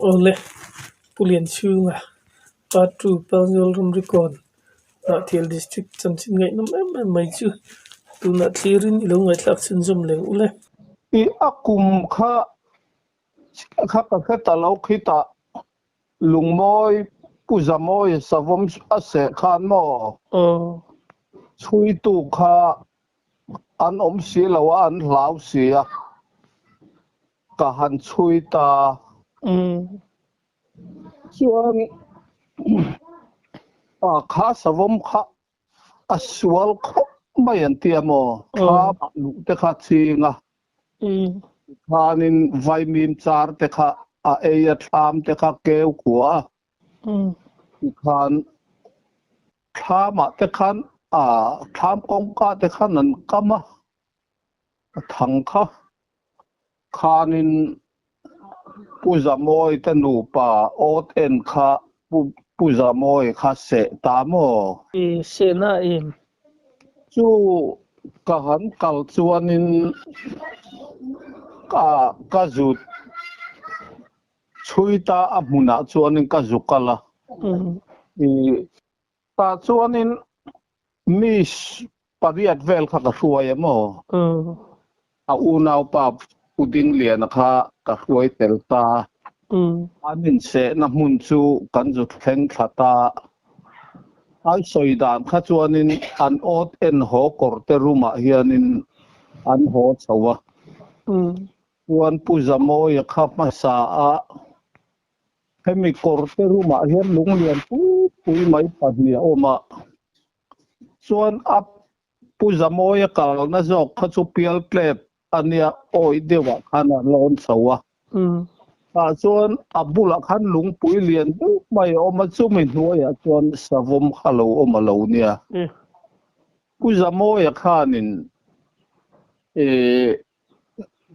Awle, Pu Lianchhunga, Part 2, Pangzawl Ramrikawn, Hnahthial District chanchin ngaihnawm em em mai chu tunah thlirin i lo ngaihthlak chhunzawm leng ule. I a kum kha kha ka hre ta lo khitah Lungmawi Pu Zamawi savawm a seh khan maw? Aw. Chhuitu kha an awm si lo a, an hlau si a, ka han chhui ta. Chuan kha savawm kha a sual khawp mai an ti a maw? Thla mah luh te kha ching a, khanin vaimim char te kha a ei a, thlam te kha keu kua a, tikhan Thlamah te khan thlam kawngka te khan an kam a, a thang kha khanin Pu Zamawi te nupa awt en kha Pu Zamawi kha seh ta maw? I sehna em? Chu ka han kal chuanin ka ka zut Chhui ta a hmunah chuanin ka zu kal a. I tah chuanin mi pariat vel kha ka hruai a maw? A unaupa Pu Dingliana kha ka hruai tel ta. An insehna hmun chu kan zu thleng thla ta. An sawi dan kha chuanin an awt en haw kawrte room-ah hianin an haw chho a. Chuan Pu Zamawia kha hmasa a hemi kawr te room ah hian lunglian pui pui mai pahnih a awm a, chuan a Pu Zamawia kalna zawk kha chu pial tlep a nia awih deuh ah khan a lawn chho a, tah chuan a bulah khan lungpui lian deuh mai a awm a, chumi hnuaiah chuan savawm kha lo awm a lo nia. Pu Zamawia khanin ih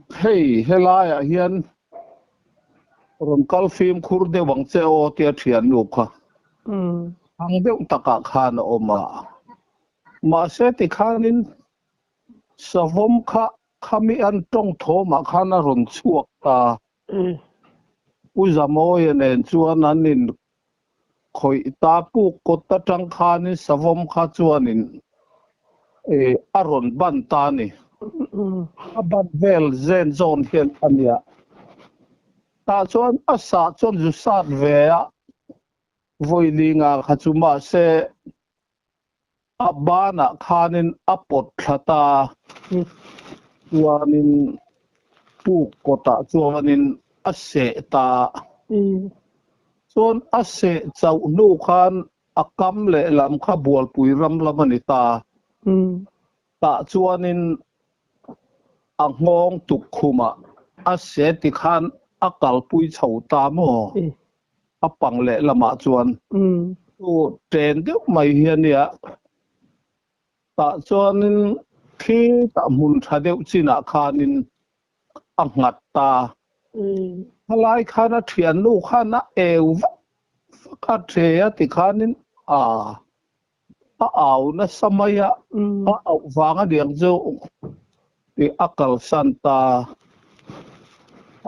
Hei helaiah hian rawn kal fimkhur deuh ang che aw tia thiannu kha ang deuh takah khan a awm a. Mahse tikhanin savawm kha khami an tawng thawmah khan a rawn chhuak ta. Pu Zamawia nen chuan an in khawih ta puk kawt atang khanin savawm kha chuanin a rawn ban ta a ni. A ban vel zen zawn hian a nia. Tah chuan a sah chuan zu sat ve a, vawi li nga kha chu mahse a banah khanin a pawt thla ta chuanin puk kawtah chuanin a seh ta chuan a seh chauh hnu khan a kam lehlam kha bualpui ram lam a ni ta tah chuanin a nghawng tukkhumah a seh tikhan a kalpui chho ta maw? A pang lehlamah chuan chu ṭen deuh mai hi a nia. Tah chuanin khi tah hmun ṭha deuh chinah khanin a nghat ta. Khalai khan a ṭhiannu khan a eu vak vak a ṭhe a tikhanin a a au nasa mai a, a auh vang a niang chu tih a kalsan ta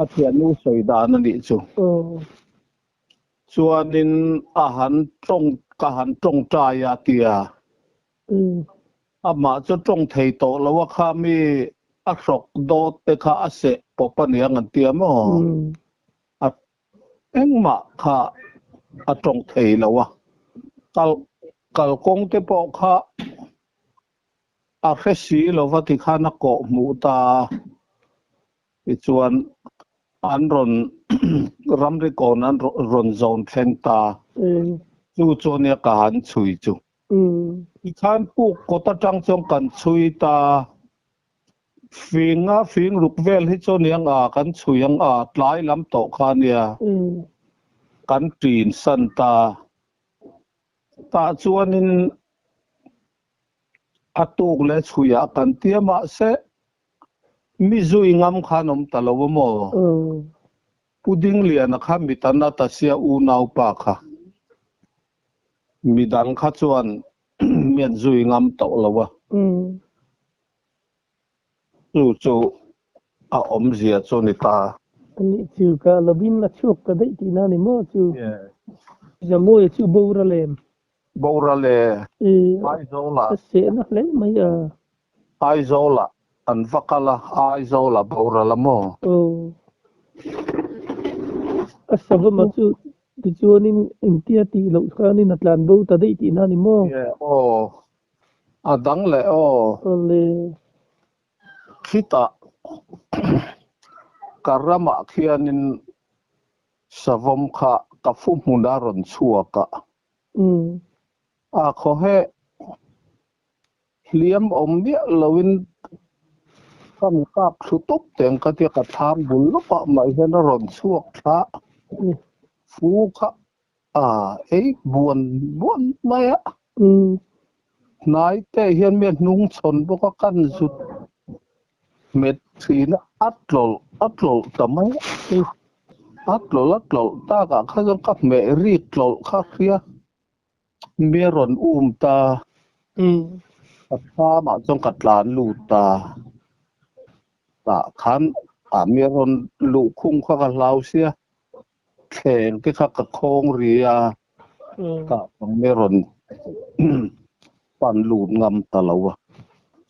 a thiannu sawi dan a nih chu. Chuanin a han tawng ka han tawngtai a tia amah chu tawng thei tawh lo a kha mi a hrawk dawt te kha a seh pawp a niang an tia maw? A Engmah kha a tawng thei lo a, kal kalkawng te pawh kha a hre si lo va tikhan a kawh hmuh ta a, tichuan an rawn ramri kawn an rawn zawn thleng ta, chu chu ania ka han chhui chu. Tikhan puk kawt atang chuan kan chhui ta. Fing a fing ruk vel hi chu aniang a kan chhui ang a tlai lam tawh kha ania kan ṭin san ta. Tah chuanin a tuk leh chhuiah kan tia mahse mi zui ngam khan awm ta lo a maw? Pu Dingliana kha mitan a ta sia unaupa kha midang kha chuan mian zui ngam tawh lo a. Chu chu a awmzia chu ni ta. A nih chu ka lovin a chhuak ta daih tihna a ni maw chu? Zamawia chu boral em? Boral e, Aizawlah. A sehna hle mai a. Aizawlah an va kal a, Aizawlah boral a maw? Aw. A savama chu tichuanin engtia tih loh khanin a tlan bo ta daih tihna a ni maw? Aw, a dang leh aw. Awle. Khitah ka ramah khianin savawm kha ka fu hmun a rawn chhuak a. A khawhe hliam awm miah loin kan kap thlu tawp teng ka tia ka thlam bul lawkah mah hian a rawn chhuak thla fu kha a ei buan buan mai a. Hnai te hian mi a hnung chhawn bawk a kan zut hmet thin a, a tlawlh a tlawlh ta mai a. A tlawlh a tlawlh takah kha chuan ka hmeh rik tlawlh kha hria mi a rawn um ta. Ka thlamah chuan ka tlan lut ta. Tah khan a mi a rawn luhkhung kha ka hlau sia. Thleng te kha ka khawng ri a, ka ang me rawn pan lut ngam ta lo a.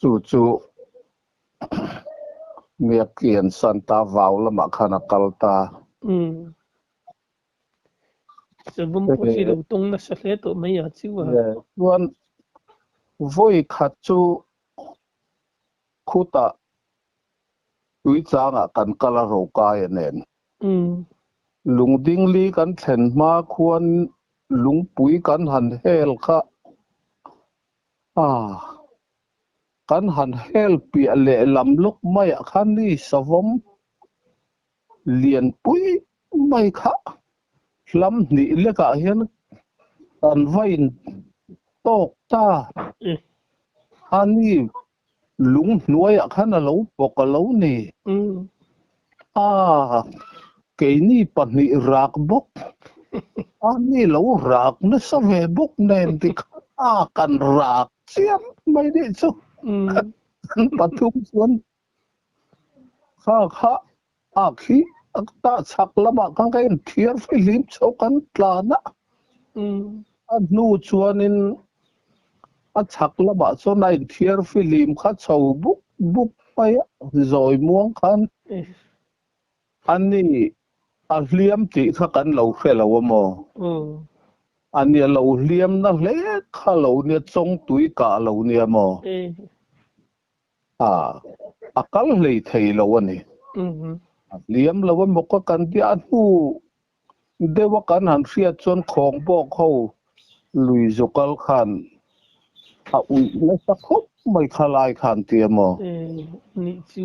Chu chu mia kian san ta vau lamah khan a kal ta. Savawm pawh chi lo tawng nasa hle tawh mai a chu a. Chuan vawi khat chu khutah Tuichangah kan kal a rokaia nen. Lungdingli kan thlen hma khuan lungpui kan han hel kha a, kan han hel piah leh lam lawk maiah khan ni savawm lianpui mai kha hlam hnih lekah hian kan va in tawk ta a ni. Lung hnuaiah khan a lo bawk a lo ni. A, keini pahnih rak bawk. A ni lo rak nasa ve bawk nen ti khan a kan rak chiam mai nih chu. Kan pathum chuan kha kha a khi a chhak lamah khan ka inthiar fihlim chho kan tlan a. A hnu chuanin a chhak lamah chuan a inthiar fihlim kha chho buk buk mai a, zawi muang khan a ni a hliam tih kha kan lo hre lo a maw? A nia lo hliam na hle kha lo nia chawngtui kah lo nia maw? A kal hlei thei lo a ni. A hliam lo a maw ka kan tia a hnu Deuh a kan han hriat chuan khawng bawk ho lui zukal khan a uih nasa khawp mai kha lai khan tia maw? Nih chu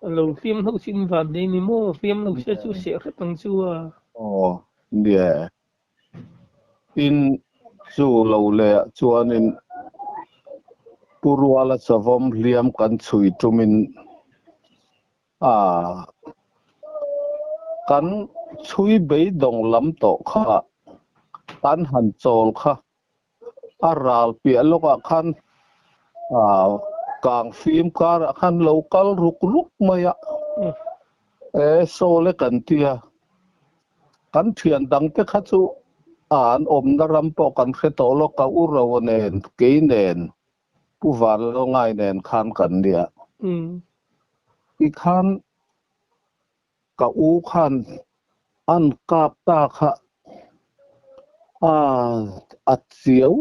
a lo hliam hauh sin van nei ni maw? Hliam lo se chu seh hrep ang chu a. Aw nia in chu lo leh ah chuanin Pu Ruala savawm hliam kan chhui tumin A, kan chhui beidawng lam tawh kha kan han chawl kha a ral piah lawkah khan kang fim karah khan lo kal ruk ruk mai a, e sawl e kan ti a, kan thian dangte kha chu an awmna ram pawh kan hre tawh lawk a, u ro nen kei nen Pu Vanlalngai nen khan kan nia. Tikhan ka u khan an kap ta kha a a chiau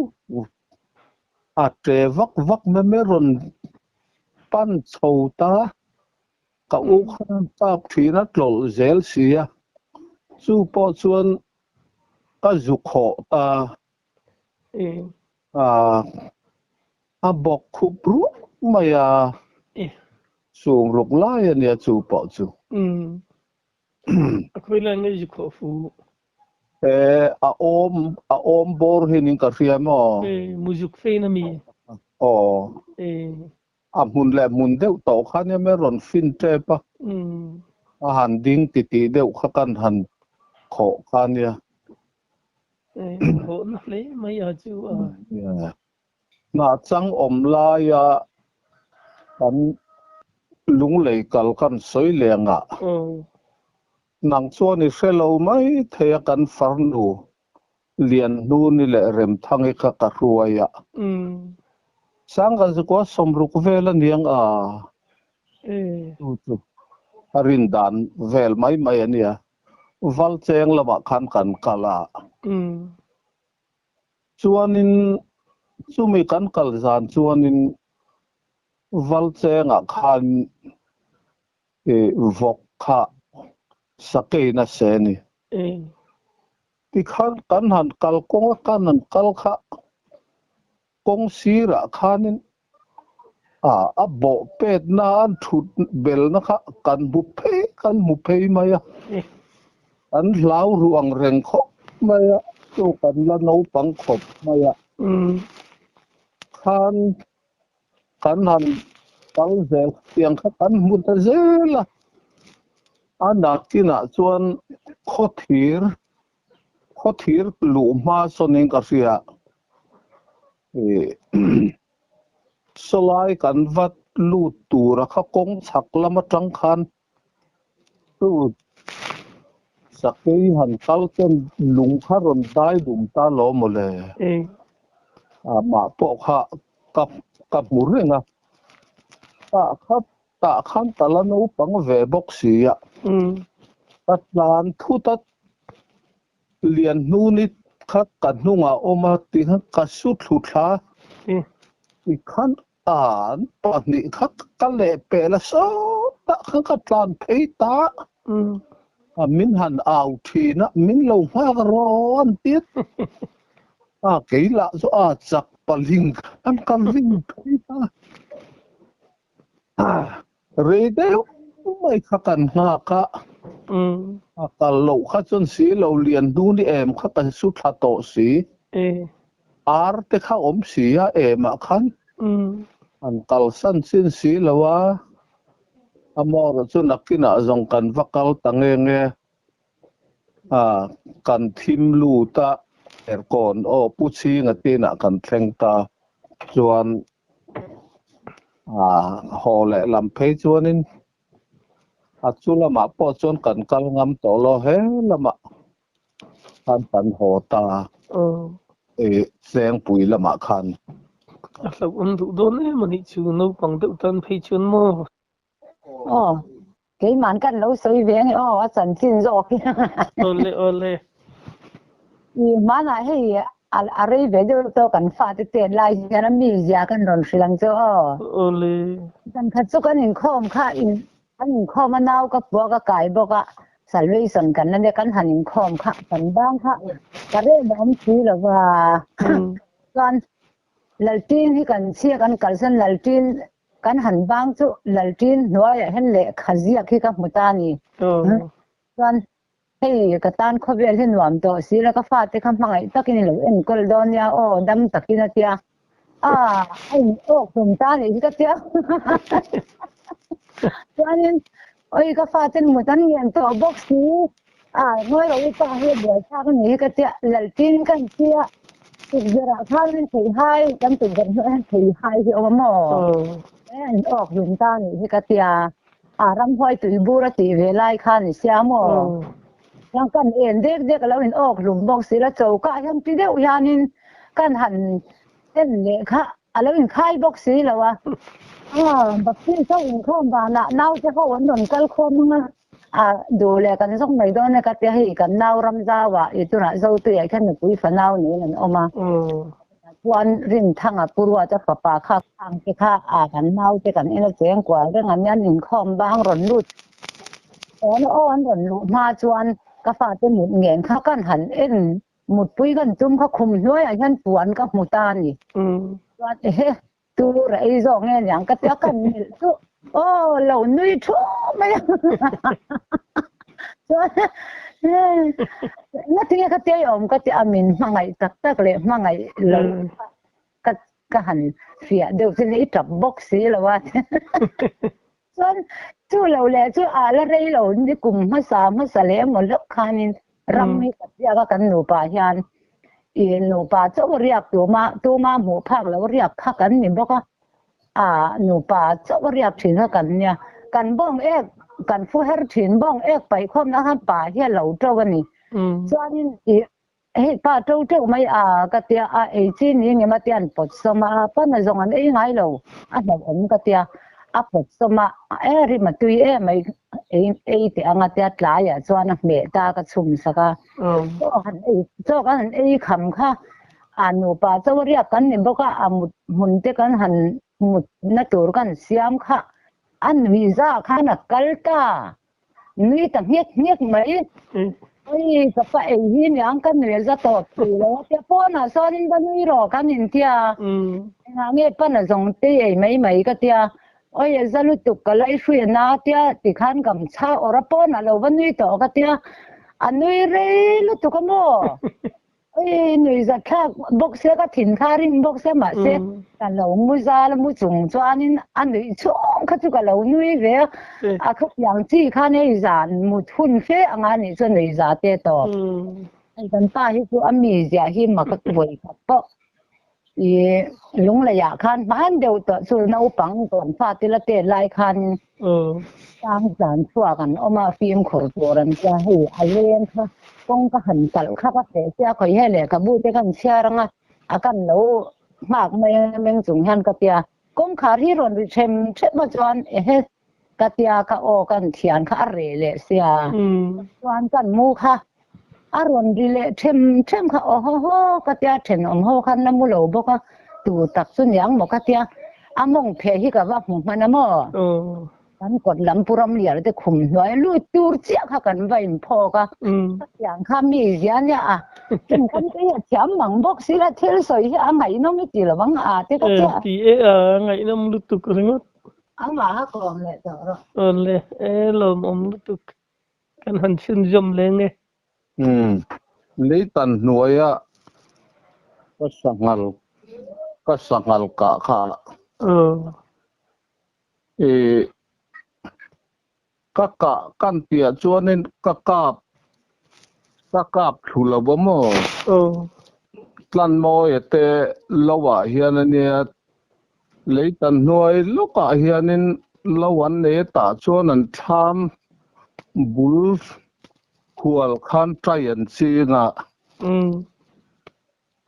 a che vak vak mai mai rawn pan chho ta. Ka u khan an kap thin a tlawlh zel si a, chu pawh chuan ka zu khawh ta. A bawk khup ruak mai a, sum ruk lai a nia chu pawh chu. A khawi lai nge zu khawh fu? E, a awm, a awm bawr hian in ka hria maw? E, muzuk fein a mi? Aw. E. A hmun leh hmun deuh tawh kha nia mai rawn fin tep a. A han ding titih deuh kha kan han khawh kha nia. Khawhna hle mai a chu a. Hnah chang awm laia kan Lunglei kal kan sawi leh ang a. Nang chuan i hre lo mai thei a kan farnu Lianhnuni leh Remthangi kha ka hruai a. Sangazikua sawmruk vel a niang a. Chu chu a rin dan vel mai mai a nia. Valcheng lamah khan kan kal a. Chuanin chumi kan kal zan chuanin Valchengah khan vawk kha sakeiin a se a ni. Tikhan kan han kal kawng a, kan han kal kha kawng sirah khanin a bawh petna an thut belna kha kan hmu phei kan hmu phei mai a. An hlau ruh ang reng khawp mai a, chu kan la naupang khawp mai a. Khan kan han kal zel tiang kha kan hmu ta zel a, a nakinah chuan khawthir khawthir luh hma sawnin ka hria ih sawlai kan va lut tura kha kawng chhak lam atang khan chu sakei han kal chuan lung kha rawn dai dum ta lo mawle. Amah pawh kha ka ka hmu reng a, tah kha tah khan ka la naupang ve bawk si a, ka tlan thut a, Lianhnuni kha ka hnungah awm a tih khan ka su thlu thla tikhan An pahnih kha ka leh peh la sawt ah khan ka tlan phei ta a, min han au thin a, min lo nghak rawh an ti a, kei lah chu a chak paling khan ka ring phei ta. Rei deuh mai kha kan nghak a, a kal loh kha chuan si lo lian hnu ni em kha kan su thla tawh si. Ar te kha awm si a em ah khan an kalsan chin si lo a, amaherawh chu nakinah zawng kan va kal ta nge nge a, kan thim lut a, Erkawn aw Pu Chhinga tinah kan thleng ta chuan haw leh lam phei chuanin a chu lamah pawh chuan kan kal ngam tawh lo he lamah khan kan haw ta Chengpui lamah khan. A hlauhawm duh dawn em a nih chu naupang deuh tan phei chuan maw? Aw, Keiman kan lo sawi ve ange aw, a chanchin zawk hi. Awle awle. I hmanah hei a rei ve deuh tawh kan fate tet lai hian a mizia kan rawn hrilh ang chu aw. Awle. Zan khat chu kan inkhawm kha in kan inkhawm a nau ka pua ka kai bawk a, salvation kan la nia kan han inkhawm kha kan bang kha ka rem a awm si lo va. Chuan Lalṭin hi kan chhia kan kalsan Lalṭin Kan han bang chu Lalṭin hnuaiah hian lehkha ziak hi ka hmu ta a ni. Chuan hei ka tan khawvel hi nuam tawh si la ka fate kha hmangaih takin i lo enkawl dawn nia aw dam takin a tia. A a in awk hlum ta anih hi ka tia. Chuanin oi ka faten mut an ngen tawh bawk si a ngawi rawh u pa hi a buaithlak anih hi ka tia. Lalṭin kan tia. Tukverh ah khan in thei hai kan tukverh hnuaiah hian thei hai hi a awm a maw? E an awk hlum ta anih hi ka tia. A ramhuai tui bur a tih ve lai kha ni sia maw? Chuan kan en dek dek a lo in awk hlum bawk si la choka ah hian ti deuh hianin kan han en leh kha a lo inkhai bawk si lo a. Baptist ho inkhawm vanah naute ho an rawn kal khawm ang a. A duh leh kan zawk mai dawn e ka tia hei kan nau ram zau ah i tunah Zotuiah khian nupui fanau niin an awm a. Chuan Rinthanga Pu Ruata fapa kha khang te kha a kan nau te kan en a cheng kual reng an nia an inkhawm bang rawn lut awn aw an rawn luh hma chuan ka fate mut ngen kha kan han en mutpui kan tum kha khum hnuaiah hian puan ka hmu ta a ni. Chuan ehe Tur a ei zawk nge niang ka tia kan melh chu aw lo nui thu mai a chuan ngatinge ka tia i awm ka tia a min hmangaih tak tak leh hmangaih lo ka ka han fiah deuh chu i tap bawk si lo a chuan chu lo leh chu a la rei lo ni kum hmasa hmasa leh emaw hlauh khanin ram hi ka ziak a kan nupa hian i nupa chauh riak tuma tuma hmuh phak lo riak kha kan ni bawk a a nupa chauh riak thin kha kan nia. Kan bawng ek kan fu her thin bawng ek paih khawmna khan pa hi a lo to a ni. Chuanin i hei pa to teuh mai a ka tia a ei chi ni nge maw tia an pawt sawm a, pan a zawng an ei ngai lo a hlauhawm ka tia a pawt sawm a, e rim a tui em mai ei ei teh ang a tia tlaiah chuan a hmeh ta ka chhum sak a. Chaw han ei chaw kan han ei kham kha a nupa chaw a riak kan ni bawk a, a mut hmun te kan han mutna tur kan siam kha a nuihza khan a kal ta nui ta nghek nghek mai oi ka pa ei hi niang ka nuih za tawp thei lo a tia pawnah sawn va nui rawh kan intia engah nge pan a zawng te ei mai mai ka tia oi a za lutuk ka lai hrui a na tia tikhan kam chhak awrh a pawnah lo va nui tawh ka tia a nui rei lutuk a maw. Oi nui zat thlak bawk sia ka thin kha rim bawk sia mahse ka lo mu zal mu chung chuanin a nuih chhung kha chu ka lo nui ve a a khawpiang chi khan hei zan mut hun fe anga nih chu nui za te tawp hei kan pa hi chu a mi ziah hi mak a vawi khat pawh i lungleiah khan hman deuh tawh chu naupang tawn fa te la tet lai khanin Tang zan chhuak an awm a, fimkhur tur an tia hei a leng kha kawng ka han kalh kha ka feh sia khawi he lehkhabu te kan chhiar ang a, a kan lo nghak mai a meng chung hian ka tia kawngkhar hi rawn ri them them a chuan ehe ka tia ka aw kan thian kha a reh leh sia chuan kan mu kha a rawn ri leh them them kha aw haw haw ka tia thenawm ho khan la mu lo bawk a tu tak chu niang maw ka tia a mawng pheh hi ka va hmu hman a maw kan kawt lam pu ram lian te khum hnuai lut tur chiah kha kan va in phawk a chutiang kha mi zia nia a chung kan te hi a thiam mang bawk si la thil sawi hi a ngaihnawm i ti lo ang a te ka tia ti e a ngaihnawm lutuk ringawt amah kha kawm leh tawh rawh awle e lawmawm lutuk Kan han chhunzawm leng e. Umm, leitan hnuaia ka sanghal ka sanghal kah kha i ka kah kan piah chuanin ka kap ka kap thlu lo a maw? Tlanmawia te lo ah hian a nia Leitan hnuai lawkah hianin lo an nei a tah chuan an thlam bul hual khan tai an ching a.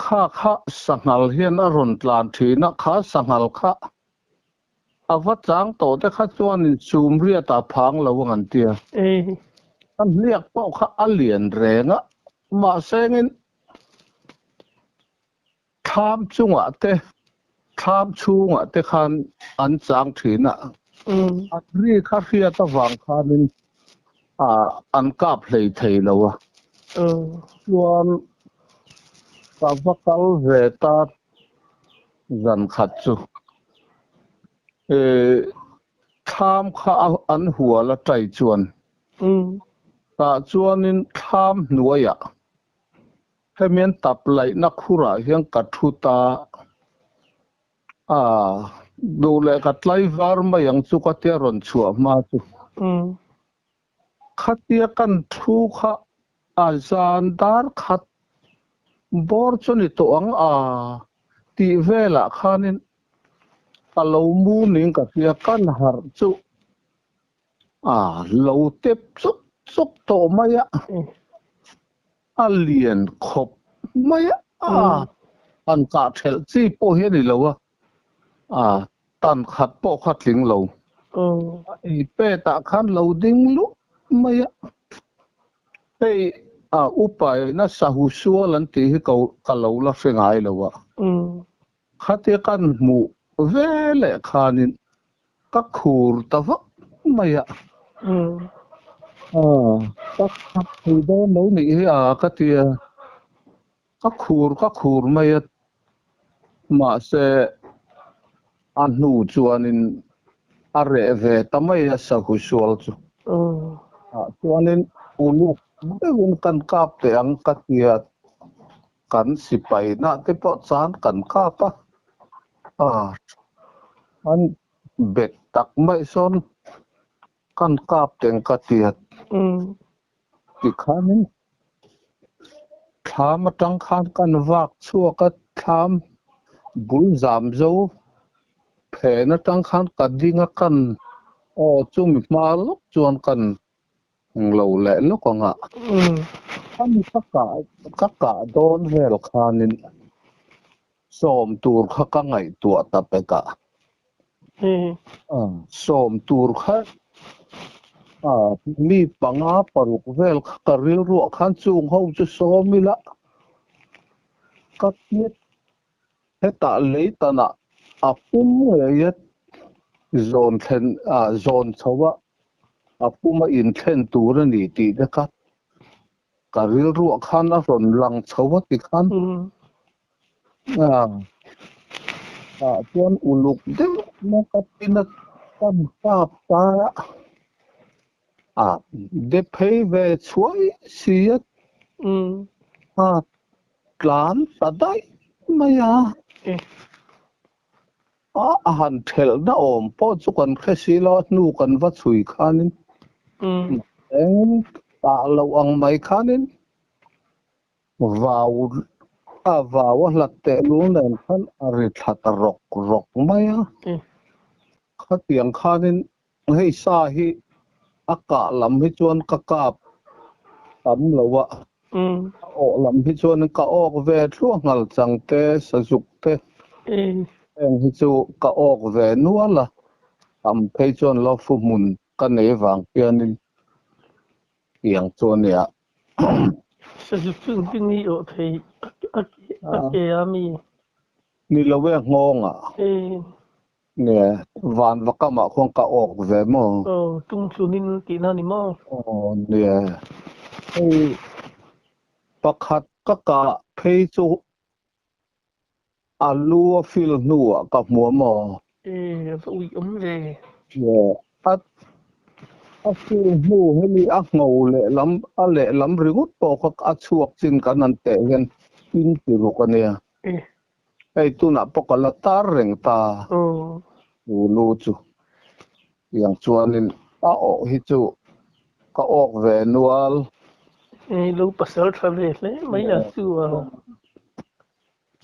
Kha kha sanghal hian a rawn tlan thin a, kha sanghal kha a va chang tawh te kha chuanin chum riat ah phang lo ang an tia. A hniak pawh kha a lian reng a, mahsengin Thlam chungah te, thlam chhungah te khan an chang thin a, an ri kha hriat avang khanin an kap hlei thei lo a. Chuan ka va kal ve ta zan khat chu thlam kha an hual a tai chuan tah chuanin thlam hnuaiah Hemi an tap laihna khurah hian ka thu ta a, duh leh ka tlaivar mai ang chu ka tia rawn chhuah hma chu. Khatia kan thu kha a zan dar khat bawr chu ni tawh ang a tih velah khanin ka lo mu ning ka hria kan harh chu a lo tep chuk chuk tawh mai a. A lian khawp mai a, han kah thelh chi pawh hi a ni lo a, a tan khat pawh kha tling lo. A ei petah khan lo ding luh mai a, hei a upaina sahu sual an tih hi ka lo la hre ngai lo a. Khatia kan hmuh ve leh khanin ka khur ta vak mai a. Aw, ka khap thei dawn lo nih hi a ka ti a, ka khur ka khur mai a, mahse a hnu chuanin a reh ve ta mai a sahu sual chu. Ah chuanin uluk deuhin kan kap teh ang ka ti a. Kan sipai nah te pawh chuan kan kap a, an bet tak mai sawn kan kap teng ka tiat tikhanin thlam atang khan kan vak chhuak a, thlam bul zam zo phen atang khan ka ding a kan. Aw chumi hma lawk chuan kan lo leh lawk ang a. Khami ka kah ka kah dawn vel khanin sawm tur kha ka ngaihtuah ta pek a. Sawm tur kha mi panga paruk vel kha ka rilruah khan chung ho chu sawm ila ka tiat Hetah leitanah a pum ngei a zawn thlen zawn chho a, a pum a inthlen tur a ni tih te kha ka rilruah khan a rawn lang chho a ti khan ah chuan uluk deuh na ka tin a kan kap ta a, de phei ve chhuai si a a Tlan ta daih mai a. A han thelhna awm pawh chu kan hre si lo a, hnu kan va chhui khanin eng tah loh ang mai khanin vau a vau a hlat tehlul nen khan a ri thla ta rawk rawk mai a. Khatiang khanin hei sa hi a kah lam hi chuan ka kap tam lo a, a awh lam hi chuan ka awk ve thluah nghal chang te, sazuk te heng hi chu ka awk ve nual a, tam phei chuan lo fu hmun ka nei vang hianin tiang chu a nia. Sazuk chu engtin nge i awh thei a ke a mi? Ni lo e nghawngah. Nge, van va kamah khuan ka awk ve maw? Aw, tung tlunin tihna ni maw? Aw, nia. Hei, pakhat ka kah phei chu a lu a fil hnuah ka hmu a maw? E, a va uih awm ve. Nge, a a fil hnu hemi a ngho lehlam a lehlam ringawt pawh kha a chhuak chin kan han teh hian in ti ruk a nia. E. Hei tunah pawh ka la tar reng ta. Chu lu chu tiang chuanin a awh hi chu ka awk ve nual. Hei lo pasal tha ve hle mai a chu a.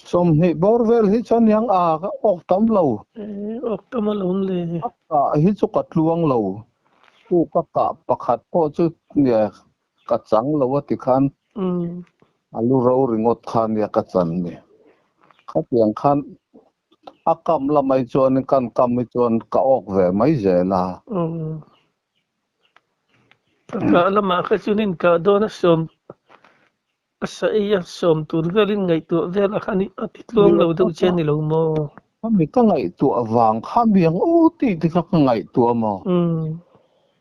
20 bawr vel hi chuan niang a ka awk tam lo. Awk tam alawm le. A kah hi chu ka tluang lo. Chu ka kah pakhat pawh chu ka chang lo a ti khan a lu ro ringawt kha nia ka chan ni. Khatiang khan a kam lamah hi chuan kan kam hi chuan ka awk ve mai zel a. Ka kah lamah kha chuan in kah dawn a sawm a sa ei a sawm tur velin ngaihtuah vel a khan a ti tluang lo deuh che ni lo maw? Khami ka ngaihtuah vang kha miang u tih te kha ka ngaihtuah maw?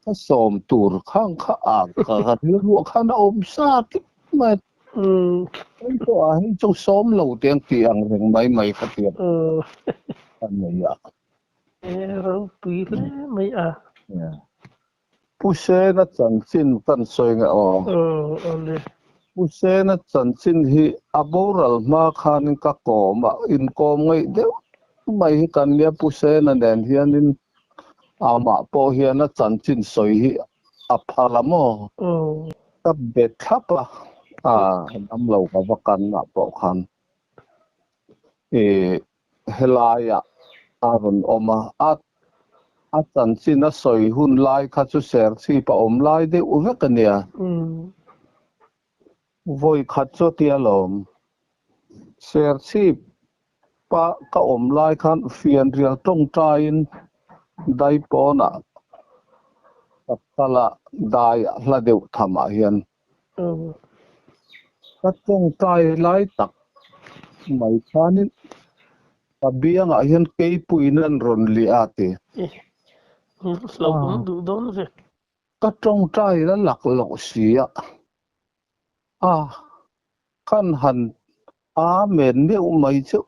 Ka sawm tur khang kha a ka rilruah khan a awm sa tlat mai. Hei pawh ah hei chu sawm lo te ang tih ang reng mai mai kha tiang ka nei a. E ropui hle mai a. Pu Sena chanchin kan sawi nge aw? Aw awle. Pu Sena chanchin hi a boral hma khanin ka kawm a, inkawm ngaih deuh mai hi kan nia Pu Sena nen hianin amah pawh hian a chanchin sawi hi a phal a maw? Aw. Ka be thlap a, a damlo ka va kanah pawh khan i Helaiah a rawn awm a, a a chanchin a sawi hun lai kha chu serchhip a awm lai deuh vek a nia. Vawi khat chu a tia lawm. Serchhip pa ka awm lai khan fianrial tawngtaiin daipawnah ka kal a, daiah hla deuh thamah hian Ka tawngtai lai tak mai khanin ka biangah hian keipuiin an rawn liah a ti. Ka tawngtai la lak loh si a, a khan han Amen meuh mai chu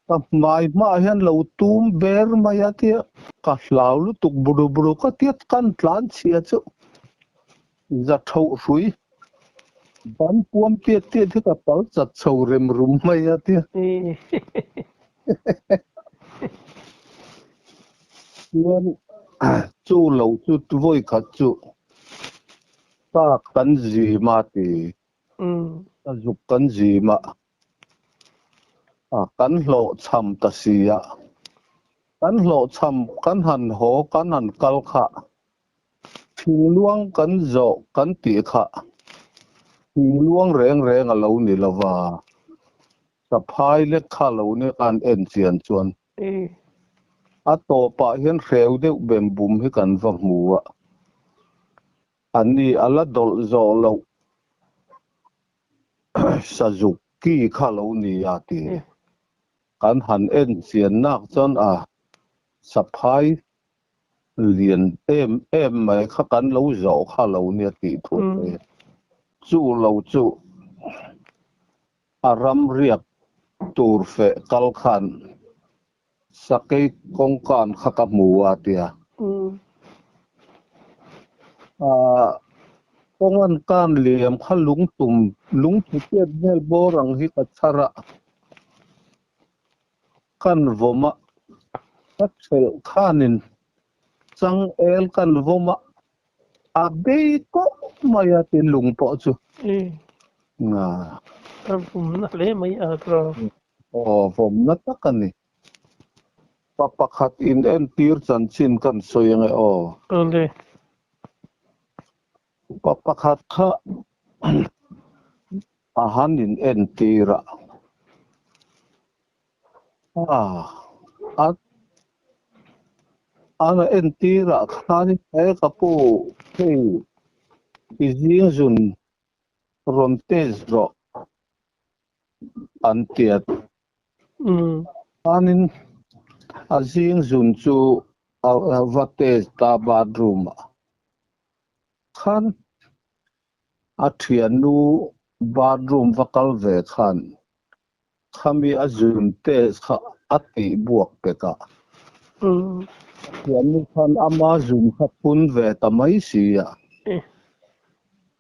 ka hmai hmaah hian lo tum ber mai a tia ka hlau lutuk buru buru ka tia kan tlan chhia chu za tho hrui ban puam tiat tiat hi ka pal chat chho rem rum mai a tia. Chuan chu lo chu vawi khat chu tak kan zim a ti. Ka zuk kan zim a, a kan hlawhchham ta si a. Kan hlawhchham kan han haw kan han kal kha thingluang kan zawh kan tih kha thingluang reng reng a lo ni lo va, saphai lek kha lo ni kan en chian chuan a tawpah hian hreu deuh bem bum hi kan va hmu a, a ni a la dawlh zawh loh sazuk ki kha lo ni a ti. Kan han en chian nak chuan a saphai lian em em mai kha kan lo zawh kha lo nia tih thu te chu lo chu a ram riak tur feh kal khan sakei kawngkan kha ka hmu a tia. Kawngan kan liam kha lungtum lungthu tiat vel bawr ang hi ka chhar a, kan vawm a, ka thelh khanin changel kan vawm a, a bei tawh mai a tin lung pawh chu. A vawmna hle mai a ka. Aw, vawmna tak a ni. Pa pakhat in entir chanchin kan sawi ange aw. Awle. Pa pakhat kha a han in entir a. A a entir ah khan he ka pu hei i zing zun rawn test rawh an tiat. Chuanin a zing zun chu a va test ta bathroom ah khan a thiannu bathroom va kal ve khan khami a zun test kha a tih buak pek a. Thiannu khan ama zun kha phun ve ta mai si a.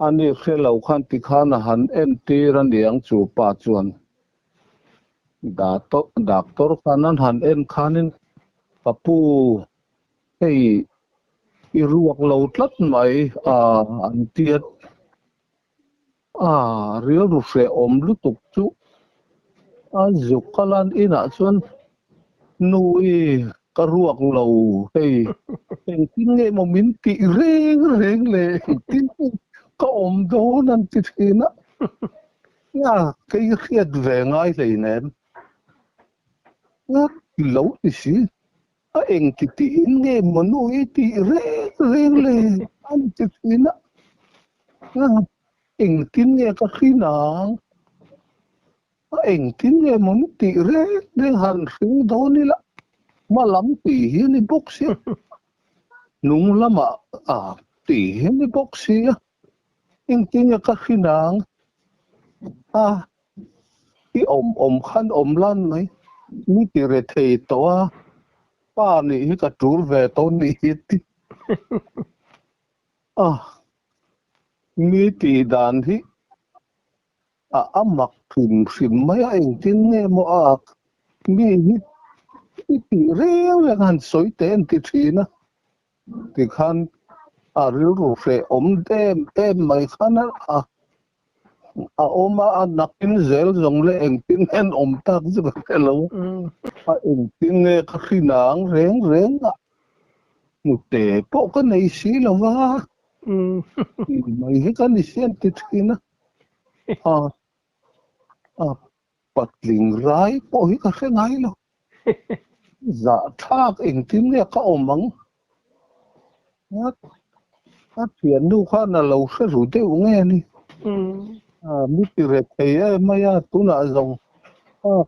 Ani hre lo khan tikhan a han entir a niang chu pa chuan. Doctor khan an han en khanin ka pu hei i ruak lo tlat mai a an tiat a rilru hrehawm lutuk chu a zuk ka lan inah chuan nu i ka ruak lo hei engtin nge maw min tih reng reng le engtin nge ka awm dawn an ti thin a. Nia, kei hriat ve ngai hleinem. Nia, lo ti si. A eng ti tiin nge maw nu i tih reng reng le an ti thin a. Nia, engtin nge ka hrin ang? A engtin nge maw nu tih reng reng han hring dawn ila hma lam tih hi a ni bawk sia, hnung lamah tih hi a ni bawk sia. Engtin nge ka hrin ang? A, i awm awm khan awm lan mai. Mi ti re thei tawh a, pa nih hi ka tul ve tawh nih hi ti. A, mi tih dan hi a a mak hrim hrim mai a, engtin nge maw a mi hi i tih reng reng han sawi teh an ti thin a. Tikhan a rilru hrehawm em em mai khan a a awm a, a nakin zel zawng leh engtin nge an awm tak chu ka hre lo. A engtin nge ka hrin ang reng reng a, hnute pawh ka nei si lo va, tih mai hi ka ni siam ti thin a. A patling rai pawh hi ka hre ngai lo. Zahthlak engtin nge ka awm ang? A thiannu khan a lo hre ru deuh nge ni? Mi ti re thei em mai a, tunah zawng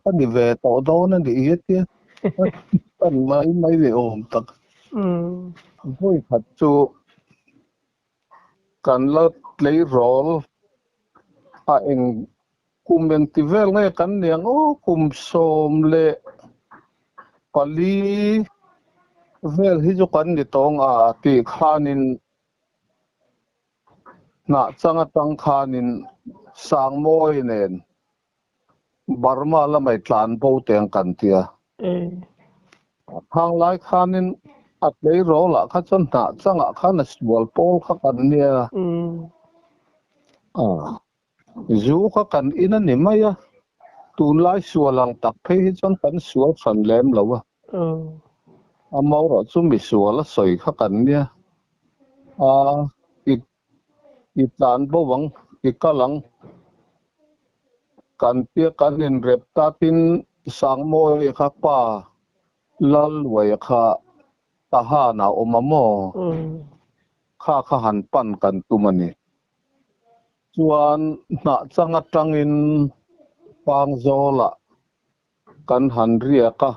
ka ni ve tawh dawn a nih hi a tia. Kan mai mai ni awm tak. Vawi khat chu kan la tleirawl a eng Kum engti vel nge kan ni ang aw, kum 14 vel hi chu kan ni tawng a tih khanin hnah chang atang khanin Sangmawi nen Burma lamah tlan bo teng kan tia. Khang lai khanin a tleirawl ah kha chuan hnah changah khan a sual pawl kha kan nia. Zu kha kan in a ni mai a, tunlai sual ang tak phei hi chuan kan sual hran lem lo a. Amaherawhchu misual a sawi kha kan nia. A, i i tlan bo ang, i kal ang. Kan tia kan inrep ta tin Sangmawia kha pa Lalluaia kha Tahan a awm a maw? Kha kha han pan kan tum a ni. Chuan hnah chang atangin Pangzawlah kan han riak a.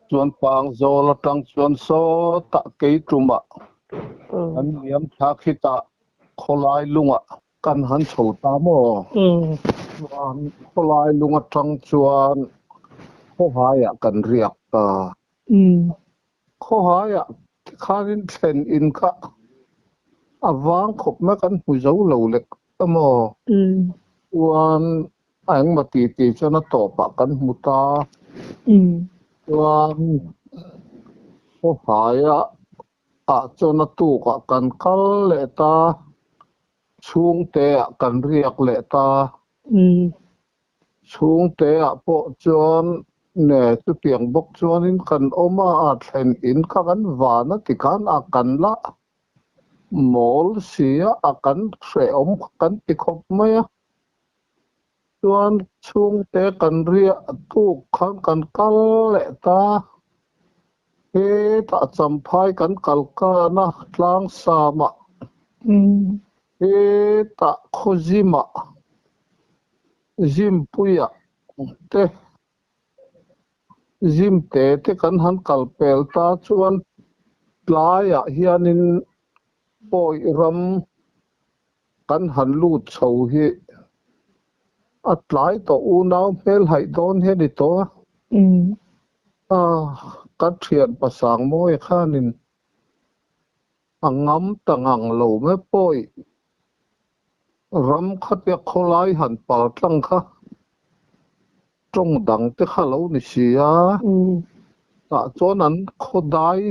Chuan Pangzawl atang chuan sawtah Keitumah kan liam thla khitah khawlai lungah kan han chho ta maw? Chuan khawlai lung atang chuan khawhaiah kan riak ta. Khawhaiah tikhanin thlen in kha a vang khawp mai kan hmu zo lo lek ta maw? Chuan a engmaw ti ti chuan a tawpah kan hmu ta. Chuan khawhaia ah chuan a tukah kan kal leh ta, chhungte ah kan riak leh ta. Chhungte ah pawh chuan ne chutiang bawk chuanin kan awm a, a thlen in kha kan van a tikhan a kan la mawl si a, a kan hrehawm kan ti khawp mai a. Chuan chhungte kan riah tuk khan kan kal leh ta, hetah Champhai kan kal kan a, Tlangsam ah, hetah Khawzim ah, Zimpuia te, Zimte te kan han kal pel ta chuan tlaiah hianin Pawi ram Kan han lut chho hi a tlai tawh unau hmel haih dawn hi a ni tawh a. A, ka thian pasang mawi khanin a ngam ta ngang lo mai pawi ram khatia khawlai han pal tlang kha tawng dang te kha lo ni si a. Tah chuan an khaw dai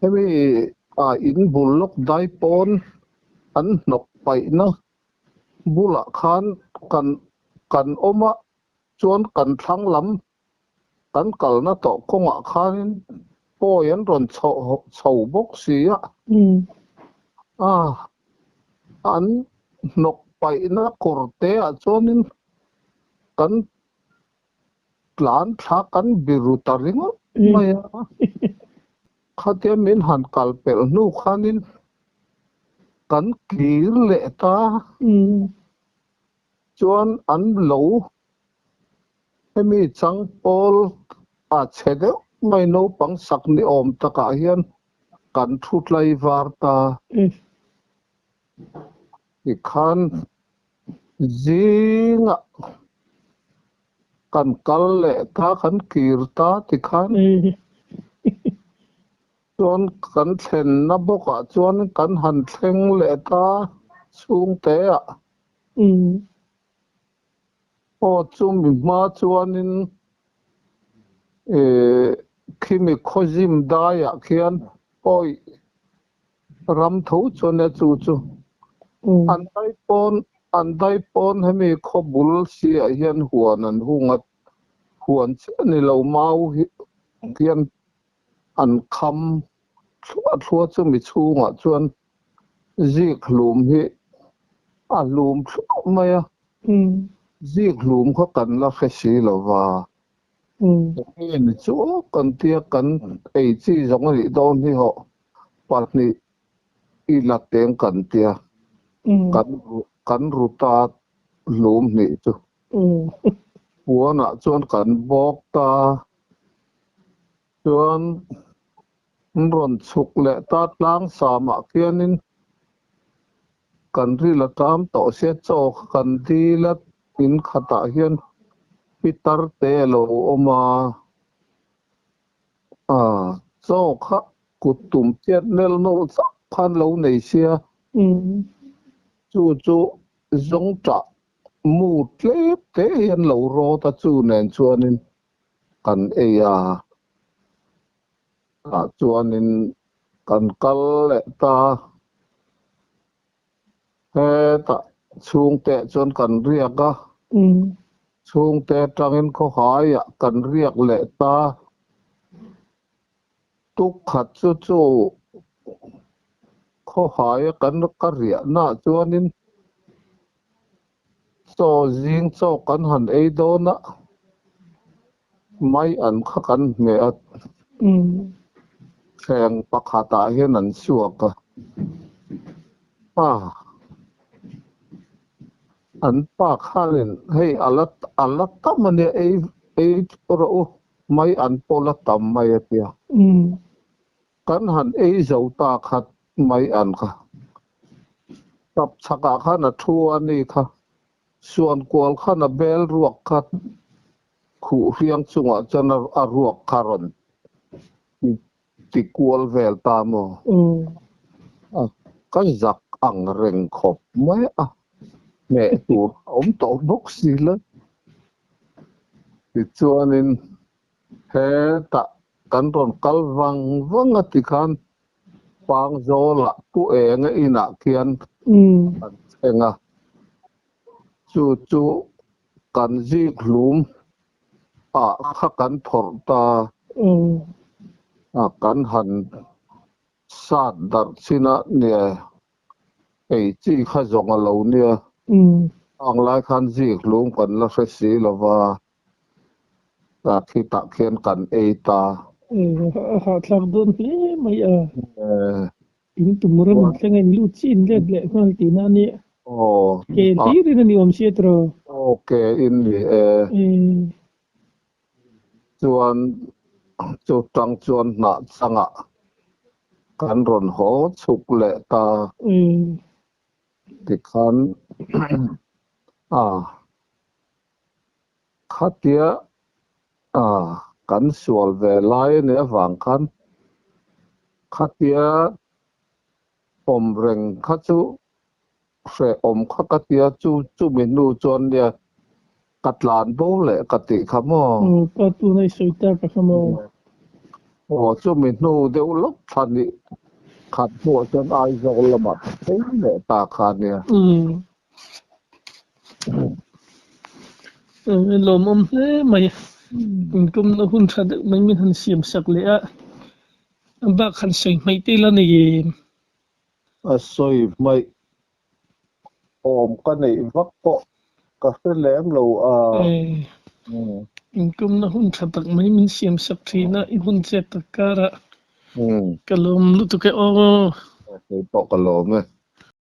Hemi ah in bul lawk dai pawn an hnawk paihna bulah khan kan kan awm a, chuan kan thlang lam kan kalna tawh kawngah khanin pawi an rawn chhoh chho bawk si a, a an hnawk paihna kawr te ah chuanin kan Tlan thla kan biru ta ringawt mai a, khatia min han kal pelh hnu khanin kan kir leh ta. Chuan an lo hemi chang pawl a chhe deuh mai naupang sak ni awm takah hian kan thu tlai var ta. Tikhan Zingah kan kal leh ta, kan kir ta tikhan chuan kan thlenna bawkah chuan kan han thleng leh ta chhungte ah. Aw chumi hma chuanin ih khimi khawzim daiah khian awih Ram tho chuan e chu chu an dai pawn an dai pawn hemi khaw bul si ah hian huan an hung a huan chiah ni lo mau hian an kham thluah thluah chu mi chhungah chuan zik hlum hi a hlum thluah mai a zik hlum kha kan la hre si lo va. Enge ni chu kan tia kan ei chi zawng a nih dawn hi hawh pahnih i la teng kan tia kan kan ru ta hlum hnih chu puanah chuan kan bawk ta chuan an rawn chhuk leh ta tlang samah khianin kan ril a tam tawh sia chaw kha kan dil a in khatah hian pitar te a lo awm a ah chaw kha kut tum chiat nel nawlh chauh khan lo nei sia chu chu zawng tah mu tlem te hian lo rawt a chu nen chuanin kan ei a tah chuanin kan kal leh ta hetah chhungte chuan kan riak a. Chhungte atangin khawhaiah kan riak leh ta. Tuk khat chu chu khawhaia kan ka riahnaah chuanin chaw zing chaw kan han ei dawn a, mai an kha kan hmeh a, thleng pakhatah hian an chhuak a, a an pa khanin hei a la a la tam a nia ei ei rawh u. Mai an pawh la tam mai a tia. Kan han ei zo ta khat mai an kha. Tap chhakah khan a thu a ni kha. Suan kual khan a bel ruak kha khuh hriang chungah chuan a ruak kha rawn ti kual vel ta maw? A ka zak ang reng khawp mai a, hmeh tur a awm tawh bawk si la. Tichuanin hetah kan rawn kal vang vang a tikhan Pangzawlah Pu Enga inah khian kan thleng a, chu chu kan zik hlum ah kha kan phawrh ta a, kan han sat darh chin a nia, ei chi kha zawng a lo nia, ang lai khan zik hlum kan la hre si lo va, a khitah khian kan ei ta. A hahthlak dawn hle mai a. In tum ram thleng a in lut chi in let leh nghal tihna a nia. Ke hlir in a ni awm sia tiraw? Aw ke in ni e. Chuan chu tang chuan hnah changah kan rawn haw chhuk leh ta. Tikhan a Khatia kan sual ve lai a nih avang khan khatia awm reng kha chu hrehawm kha ka tia chu chumi hnu chuan nia ka tlan bo leh ka tih kha maw? Aw pa tuna i sawi tak a kha maw? Aw chumi hnu deuh lawk thla nih khat hnuah chuan Aizawl lamah ka phei leh ta kha nia. Lawmawm hle mai. Intumna hun tha deuh mai min han siam sak leh a, a bak han sawi hmaih te ila nei em? A sawi hmaih awm ka neih vak pawh ka hre lem lo a. Intumna hun tha tak mai min siam sak thin a, i hun chet tak karah ka lawm lutuk e aw. Kei pawh ka lawm e.